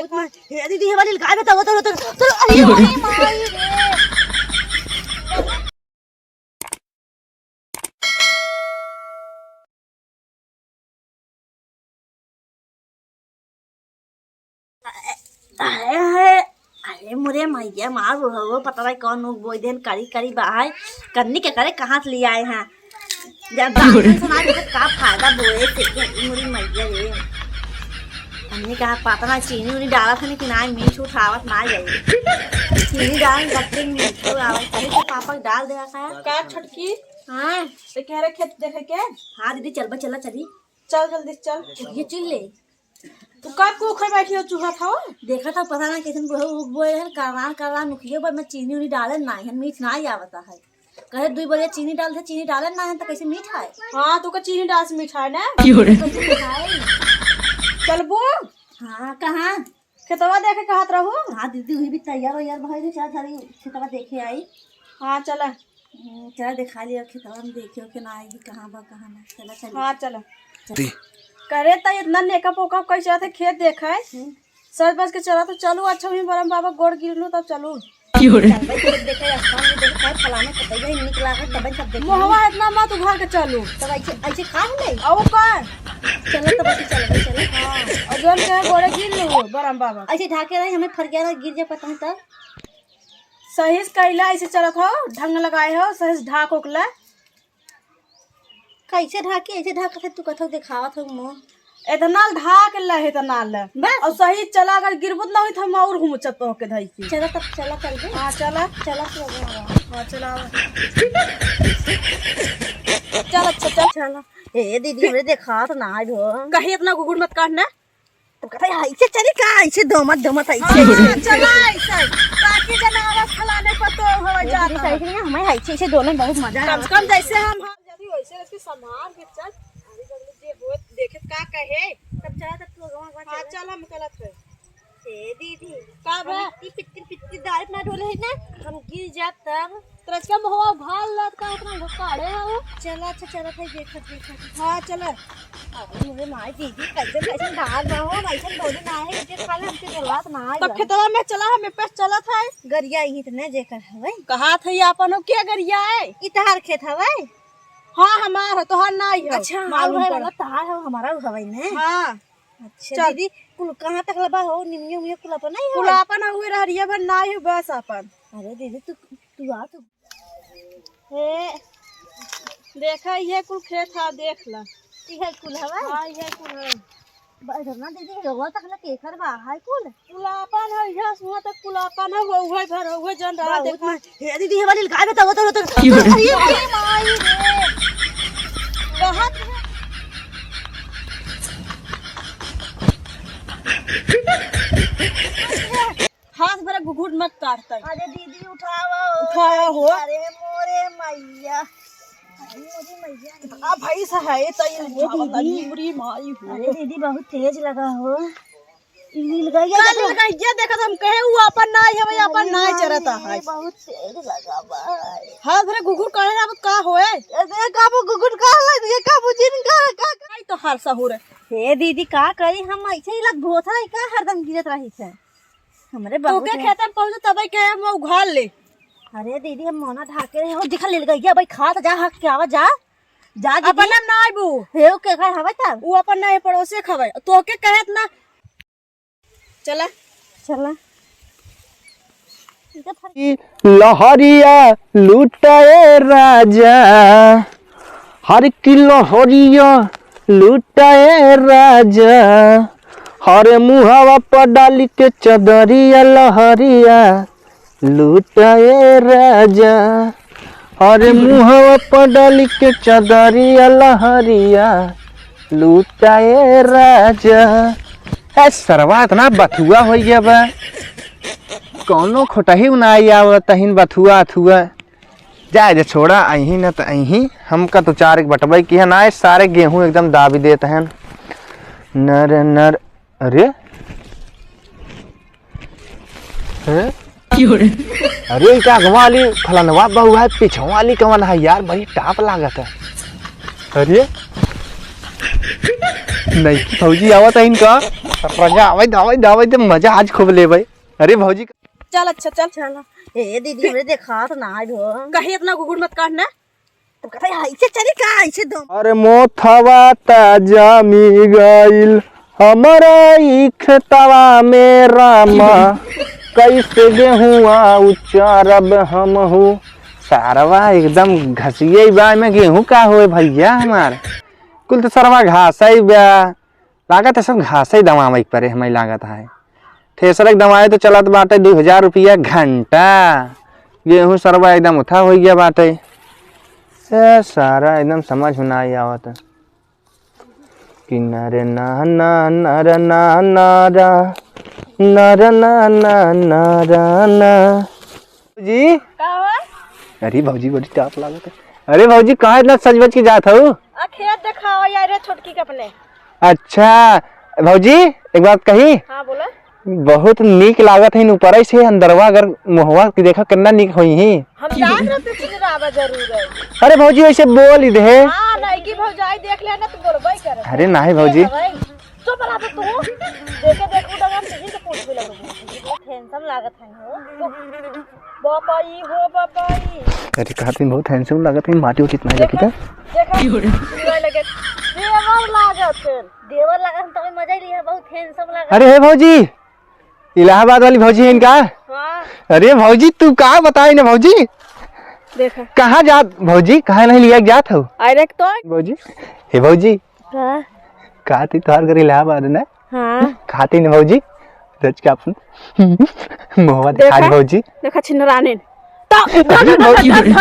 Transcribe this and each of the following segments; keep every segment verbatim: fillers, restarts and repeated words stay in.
हे दीदी, हे वाली गाय बताओ, तो, तो, तो, अरे, अरे, माई रे। अरे, अरे, अरे, मोरे मैया, मार बुढ़ऊ, पता नहीं कौन मुँह बोई देन, करी, करी बहाय, कन्नी के करे, कहाँ से ले आए हैं? जब दातन से ना देखे, का फायदा बोए से, के मोरी मैया रे। हमने कहा, पता ना, चीनी उनी डालत हन कि ना, मीठ उठावत ना जाई। चीनी डाल, गट्टे मीठ उठावत, कहीं तो पापा डाल देगा का? का छोटकी? हाँ। तो कह रहे खेत देखे के? हाँ दीदी, चल बा, चला, चली। चल जल्दी चल। ये चुन ले। तू कब को उखड़ बैठी हो चूहा था? देखा था, पता ना कैसन बोए, उग बोए हन, करवान, करवान, नुकियो बा, मैं चीनी उनी डाले ना, हन मीठ ना ही आवता है। कहे दुई बोरिया चीनी डाल दे, चीनी डाले ना है तो कैसे मीठ है? हाँ, तू का चीनी डाल से मीठा है ना? क्यों रे? कैसे मीठा है? चलबो? हाँ, कहाँ? खेतवा देखे कहत रहू? हाँ दीदी, वही भी तैयार हो यार, भाई भी चला थारी खेतवा देखे आई। हाँ, चला। हम्म, चला देखा लिया खेतवा में, देखियो के ना आएगी, कहाँ बा, कहाँ ना। चला, चला। हाँ, चला। दी। करे त इतना नेकअप ओकअप कैसे आते खेत देखे? हम्म। सज बज के चला तो चलू, अच्छा हुई बरम बाबा गोड़ गिरलू तब चलू। की हो रे? चल भाई, खेत देखे, रास्ता में देखे, फलाने पतैया ही निक लागत, तब सब देखे। मोहवा इतना मत उघार के चलू। तब ऐसे, ऐसे का हो गई? और का? चलो तब ऐसे चल भाई, चलो। हाँ, और जोन के गोड़े गिरलू बरम बाबा। ऐसे ढाके रही, हमें फर गया गिर जा पता है तब। सही से कइला, ऐसे चलत हो, ढंग लगाए हो, सही से ढाक ओकला। कैसे ढाकी, ऐसे ढाकत है, तू कथो देखावत हो मुंह। इतना ढाक ले, इतना ले। बस। और सही चला, अगर गिरबुत ना होई, तो हम और घूम चत होके धई के। चला तब, चला चल बे। हाँ, चला। चला तू आवा। हाँ, चला आवा। चल, अच्छा, चल। चला। ए दीदी, हमरे देखात ना आइब हो। कहीं इतना घुघुर मत काट ना। तो कहता है, "ऐसे चली का? ऐसे दमत, दमत ऐसे।" हाँ, चला ऐसे। ताकि जनावर फलाने पर तो हो ये जाता दीदी है। सही में हमें ऐसे, ऐसे दोनों बहुत मजा कम से कम जैसे हम, हम जल्दी वैसे रख के संभाल के चल। अरे बगले जे हो, देखे का कहे। तब चला, तब तू अगवा, अगवा हाँ, चला। चल, हम चलत है। ए दीदी, का बा? हम इतनी पितरी, पितरी दारू ना डोले है ना, हम गिर जाब तब। तरचका मुहवा घाल लत का उतना घुकाड़े है वो। चला, अच्छा, चला, भाई, देखत, देखत। हाँ, चला। अरे, मोरे माई, दीदी, कैसे, कैसे डाल रहा हो, ऐसे डोले ना है, इसे खा ले, हमके डोलात ना है। तब खेतवा में चला, हमें पे चलत है। गरिया ही तो नहीं जेकर हवे। कहा था ये अपन हो, क्या गरिया है? ई तहार खेत हवे? हाँ, हमार है, तोहार नाई है। अच्छा, मालूम हमार पड़ा। वाला तहार है, हमारा हवे ने। हाँ। अच्छा, चल। दीदी, कुल कहाँ तक लबा हो? निमियो, उमियो कुल अपन नहीं हो? कुल अपन हुए रहरिया भर नाई हो, बस अपन। अरे दीदी, तू, तू आ तो। हे, देखा, ये कुल खेत है, देख ला। इहे कुल हवा? हाँ, ये कुल है। बस ना दीदी, रउआ तक ना केकर बा, हाय कुल? कुल अपन है, यहाँ से वहाँ तक कुल अपन है, वो उहे घर है, उहे जन रहा, बहुत देखा। मस्त। हे दीदी, हे वाली गाय बताओ, तो, तो, तो, की हो? अरे, अरे, माई रे। बहुत है। हाथ भरे घुघुट मत काटता। अरे दीदी, उठावा हो। उठावा हो। अरे मोरे मैया। अरे मोरे मैया। आ भैंस है, तो ये अरे उठावा दीदी। तनी, बुरी माई हो। अरे दीदी, बहुत तेज लगा हो। ई नीलगैया का देखो। नीलगैया देखो, हम कहे ऊ अपन नाई हवे, अपन अरे नाई माई चरता रे, है। बहुत तेज लगा बा। हाथ भरे घुघुट काटे ना, अब का होए? अरे काबू घुघुट का लग, ये काबू जिन का, का, का? आई तो हाल सहूर है। हे दीदी, का करी हम, ऐसे ही लग भोथरा है का, हरदम गिरत रही है। हमरे तो बहुत के है। खेत में पहुँचे तबे के हम उघार ले। अरे दीदी, हम मोना ढाके रहे हो, दिखा ले गई भाई, खा तो जा, हक के आवा जा, जा दीदी। अपन नाम ना आइबू। हे, ओ के घर हवे तब? उ अपन ना, पड़ोसे खवे। तो के कहत ना। चला। चला। लहरिया लुटाए राजा, हर की लहरिया लुटाए राजा, हर मुहावा पर डाली के चदरिया लहरिया लुटाए राजा, हर मुहावा पर डाली के चदरिया लहरिया लुटाए राजा। ए सरवा इतना बथुआ होइ गया बा, कौनो खोटही ना आवत तहिन बथुआ अथुआ। जाए दे, छोड़ा, अइहीं न त अइहीं। हमका तो चार एक बटबई किहे ना, सारे गेहूं एकदम दाबी देत हैं। नर, नर, अरे? हैं? क्यों रे? अरे, ई का अगवा वाली फलनवा बहुआ है, पिछवा वाली कवन है यार? बड़ी टाप लागत है। अरे? नईकी भौजी आवत है इनका। राजा, आवे दे, आवे दे, आवे दे, मजा आज खूब लेबै। अरे भौजी। चल, अच्छा, चल। चल। ए दीदी, हमरे देखात ना आइ हो। कहीं इतना घुघुर मत काट ना। तुम कहते हैं, ऐसे चली का, ऐसे दो। अरे मोथवा त जामी गइल हमरा ई खेतवा में रामा, कैसे गेहुआ उचारब हमहू। सरवा एकदम घसिये बा में गेहूं का होए भैया हमार। कुल तो सरवा घास ही बा। लागत है सब घासे दवावे के परे हमें लागत है। थ्रेसर के दवाए तो चलत बाटे दू हजार रुपया घंटा। गेहूं सरवा एकदम उठा होइ गया बाटे। ए सारा एकदम समझ में ना आवत। कि नर ना ना नर ना ना रा, नर ना ना नर ना। जी। का हो? अरे भौजी, बड़ी टाप लागत है। अरे भौजी, कहाँ इतना सज बज के जात हऊ? आ, खेत देखावा यार रे छोटकी के अपने। अच्छा भौजी, एक बात कही। हाँ, बोला। बहुत नीक लागत है इन ऊपर से, अंदरवा अगर मुहवा के देखा कितना नीक होई ही। हम जान रहे थे चिल्लावा जरूर है। अरे भौजी, वैसे बोल ही दे। हाँ, नहीं की भौजाई देख लेना तो बोलबे करे। अरे नहीं भौजी। चुप रहा तो तू। देखे देख उठा हम यही से पूछ भी लगो। बहुत हैंडसम लागत है हो। बापाई हो बापाई। अरे कहत हई बहुत हैंडसम लागत है, माटी उठी इतना देखा, देखी था। देखा, चिल्लाए लगे। देवर लागत है। देवर लागत है, तभी मजा ही लिया, बहुत हैंडसम लागत। अरे हे भौजी, इलाहाबाद वाली भौजी है इनका। हाँ। अरे भौजी, तू का बताई ना भौजी। देखा। कहाँ जात भौजी, कहाँ नहीं लिया जात हो? अरे तो भौजी, हे भौजी, का? खाती तोहार घर इलाहाबाद ना? हाँ। खाती न भौजी, रच के अपन मुहवा दिखा दे देखा, भौजी। देखा छिनराने। तो भौजी, भौजी।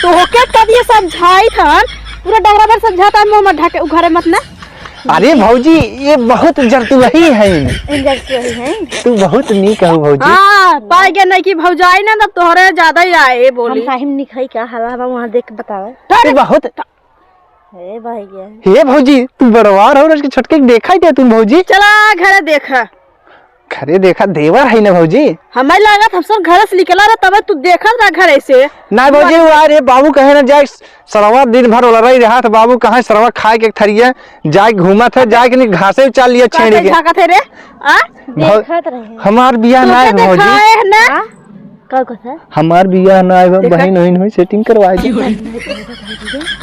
तो होके कब ये समझाई थन, पूरा डगरा भर समझाता है, मुंह मत ढके, उघारे मत ना। अरे भौजी, ये बहुत जरतुआही है। जरतुआही है। तू बहुत नीक हो भौजी। हाँ, पाए गए नहीं कि भौजाई ना, तब तोहरे ज्यादा ही आए बोली। हम साहिम निक है क्या? हला हवा वहाँ देख के बतावे। तू बहुत हे भैया। हे भौजी, तू बड़वार हो, उसके छोटके के देखा ही दे तुम भौजी। चला घरे देखा। घरे देखा, देवर है ना भौजी। हमें लागत हम सब घर से निकला रहा, तब तू देखत रहा घर से। ना भौजी, वो आ रे बाबू कहे ना जाए, सरवा दिन भर ओलरई रहा था, बाबू कहाँ सरवा खाए के थरिया, जाए घूमत है, जाए के नहीं घासे उचार लिया छेड़ी के। झाकत है रे, आ? भौ-, देखत रहे। हमार बियाह तू ना के है भौजी। देखाए है ना? हाँ? का कथा? हमार बियाह ना आए बा, देखा? बहिन वहिन होई, सेटिंग करवा दे।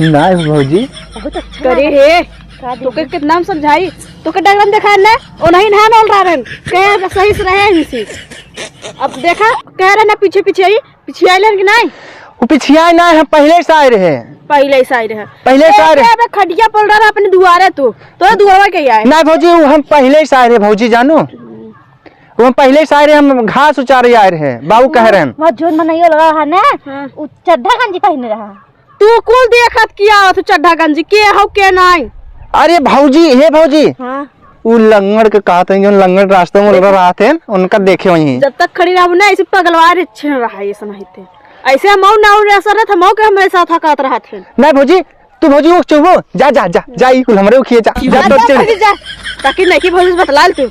ना आए भौजी। बहुत अच्छा करे है। हे, का दीदी? तोके कितना हम समझाई, तोके डगरन देखा ना, ओ नहीं ना नल रहा रहन, कहे सही से रहे इनसे। अब देखा, कह रहे ना पीछे पीछे आई, पीछे आए लेन कि नहीं? वो पीछे आए ना, हम पहले से आए रहे। पहले से आए रहे। पहले से आए रहे। अबे खटिया पड़ रहा अपने दुआरे तू, तो दुआरे के आए। ना भौजी, वो हम पहले से आए रहे भौजी, जानू। वो हम पहिले से आए रहे, हम घास उचारे आए रहे, बाबू कह रहे हैं। वहाँ जोन मनइयो लगा रहा ना, हाँ। उ चड्ढा गंजी पहिने रहा। तू कुल देखत किया हो, तू चड्ढा गंजी के हो के नाई? अरे भौजी, हे भौजी, हाँ। उ लंगड़ के कहत हैं, जोन लंगड़ रास्ते में लगा रहत हैं, उनका देखे वहीं। जब तक खड़ी रहबू ना, ऐसे पगलवा रे छिन रहा है, ऐसा नहीं थे। ऐसे हम ना उड़े असर रहत, हम के हमरे साथ हकात रहत हैं। नहीं भौजी, तू भौजी वो चुबो, जा, जा, जा, जा, ई कुल हमरे उखिए जा, जा, जा, तो जा, चल। भौजी, जा। ताकि नहीं की भौजी से बतला ले तू।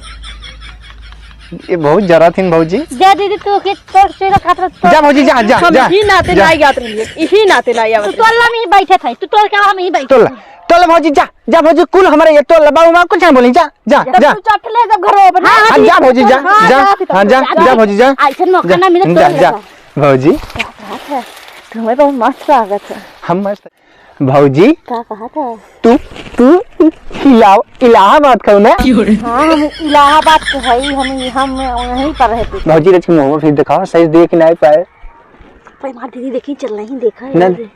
ये बहुत जरा थीन भौजी। जा दीदी, तू के तोर चोरा खात रह, तोर जा भौजी, जा, जा, हम जा, यही नाते जा। ना याद रहिए, यही नाते ना याद तू रहिए। तोला में ही बैठे थे, तू तोल के हम ही बैठे तोला, थे। तोला भौजी, जा, जा भौजी, कुल हमरे ये तोला, बाबू माँ कुछ ना बोली, जा, जा, जा, जा। तू चट ले जब घर में। हाँ, हाँ, जा भौजी, जा, हाँ, जा, जा, हाँ, जा, जा, जा भौजी, जा। ऐसे मौका जा, ना मिले, जा, तोल जा। ले जा। भौजी। क्या बात है? तुम्हें बहुत मस्त लागत है। हम मस्त। भौजी। का कहा था? तू, तू इलाह-, इलाहाबाद का ना? हाँ, हम इलाहाबाद के हई, हम, हम वहीं पर रहते थे। भौजी, रच के मुंह फिर दिखाओ, सही देख नहीं पाए। भाई, हमार दीदी देखी, चल नहीं देखा है ना। अरे।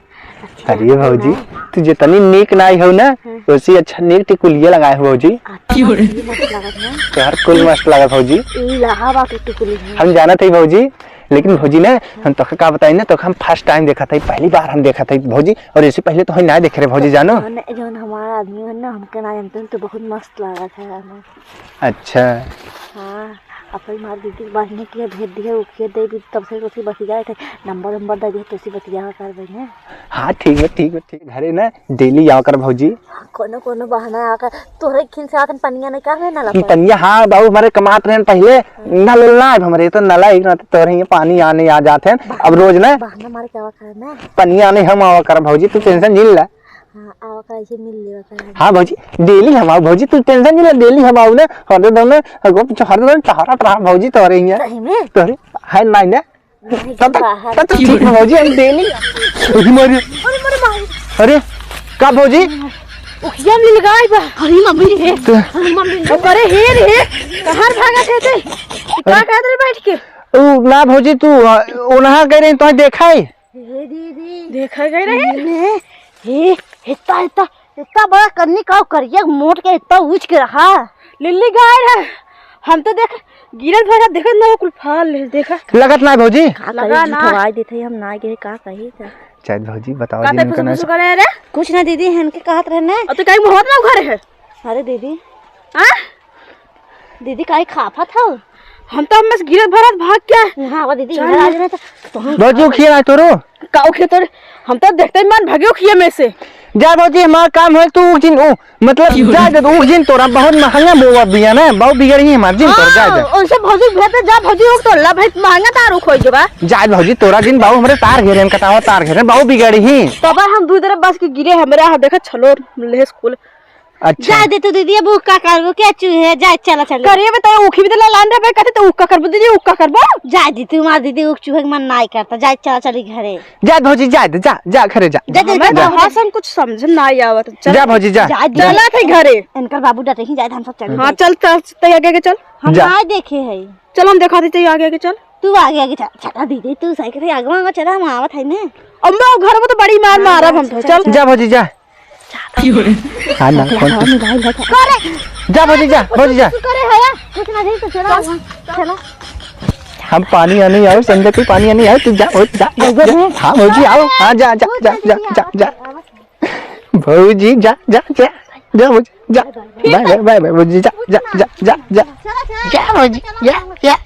अरे भौजी, तू जितनी नीक नाई हो ना, हाँ। वैसी अच्छा नीक टिकुलिया लगाए हो भौजी। अच्छा, ये मस्त लागत है। तोहर कुल मस्त लागत भौजी। इलाहाबाद के टिकुली है। हम जानत है भौजी, लेकिन भौजी ना, हम तोके का बताई ना, तोके हम first time देखत हई, पहली बार हम देखत हई भौजी, और इससे पहले तो हम ना देखे रहे भौजी, जानो। जौन, जौन हमारा आदमी है ना, हमके ना जानते हैं, तो बहुत मस्त लागत है हमें। अच्छा। हाँ, अपन हमार दीदी के बात नहीं किया, भेज दिया, उकिया दे दी, तब से उसी बतिया थे, नंबर, नंबर दे दिया, तो उसी बतिया कर बने। हाँ, ठीक है, ठीक है, ठीक है। घरे ना daily आवा कर भौजी। कोनो कोनो बहाना आकर तोहरे खिन से आतन पनिया नहीं का है नला पर? पनिया, हाँ बाबू, हमारे कमात रहन पहले, नल उल ना आए हमरे, तो नला एक ना तो तोहरे ये पानी आने आ जात है। अब रोज ना बहाना मार के आवा कर ना। पनिया आने हम आवा कर भौजी, तू tension झील ला। हाँ, आवा करा, इसे मिल लेवा करा। हाँ भौजी, daily हम आऊ भौजी, तू tension नहीं ले, daily हम आऊ ना, हर दम ना, अगो पीछे हर दम टहरा टहरा भौजी तोरे हियाँ। सही में? तोरे, है नहीं ना? नहीं, तब तक, बाहर। तब तक ठीक है भौजी, हम daily। अरे मारे। अरे मारे मारे। अरे, का भौजी? उखिया में लगाई बा। अरे मम्मी रे। तो अरे मम्मी रे। अरे हे रे, कहाँ भागत है ते? का कहत रहे बैठ के? उ, ना भौजी, तू, अ, ओनहा गए रही, तो देखा है? हे दीदी। देखा गए रहे? ने, हे, इतना, इतना, इतना बड़ा कन्नी का करिया मोट के इतना ऊँच के रहा। लिल्ली गाय रहे। हम तो देख, गिरल भरा देखत ना, कुल फाल ले, देखा। लगत ना भौजी। का लगा कही, ना। झुठवाई देत है, हम ना गए, का कही था? शायद भौजी, बताओ का जी, ते इनका खुशबू ना से करे रे? कुछ ना दीदी, इनके कहत रहे ना। और तो कहीं मुहर ना घर है। अरे दीदी। हाँ? दीदी, काहे खाफत हौ? हम तो हमें से गिरत भरत भाग के। हाँ, वो दीदी, चल। इधर आ जाना तो तुम भौजी, उखिया ना तोरो। का उखिया तोरे? हम तो देखते ही मन भागे उखिया में से। जा भौजी, हमार काम है, तू उख जिन, उ, मतलब, जा दे, उख जिन तोरा, बहुत महंगा बोवा बिया ना, बहुत बिगड़ी है हमार, जिन तोर, जा दे। हाँ, उनसे भौजी भेज दे, जा भौजी, उख तोर ला भाई, महंगा दारू खोई के बा। जा भौजी, तोरा जिन बाबू हमरे तार घेरे, कटावा तार घेरे, बाबू बिगड़ी ही। तब हम दू तरफ बस के गिरे, हमरे हाथ देखा छलो लेस कुल। अच्छा। जाए दे तू दीदी, अब उ का करबो, क्या चूहे, जाए, चला, चला। करिए बताओ, उखी भी तो लान रहे, कहते तो उक्का करबो दीदी, उक्का करबो। जाए दी तू, मार दीदी, उक चूहे के मन नाई करता, जाए, चला, चली घरे। जा भौजी, जा दे, जा, जा घरे जा। जा दे, हमें जा। तो हाँ, हम कुछ समझ ना आवत। चल। जा भौजी, जा। जाए दे। चला थे घरे। इनकर बाबू डटे ही, जाए दे, हम सब चल। हाँ, चल, चल, तै आगे, आगे चल। हम जा। ना देखे है। चल, हम देखा देते आगे, आगे चल। तू आगे, आगे चल, चला दीदी, तू साइकिल से आगे, आगे चला, हम आवत है ने। अम्मा, घर में तो बड़ी मार मारब हम तो, चल। जा भौजी, जा। हाँ ना, कौन सा? करे। जा भौजी जा, भौजी जा। कुछ करे है, कुछ ना दे तो चला, चला। हम पानी आने आए, संजय के पानी आने आए, तू जा, भौजी जा, जा, जा। हाँ भौजी आओ, हाँ जा, जा, जा, जा, जा, जा। भौजी जा, जा, जा, जा भौजी जा। बाय, बाय, बाय, बाय, भौजी जा, जा, जा, जा, जा। जा भौजी, जा, जा, जा।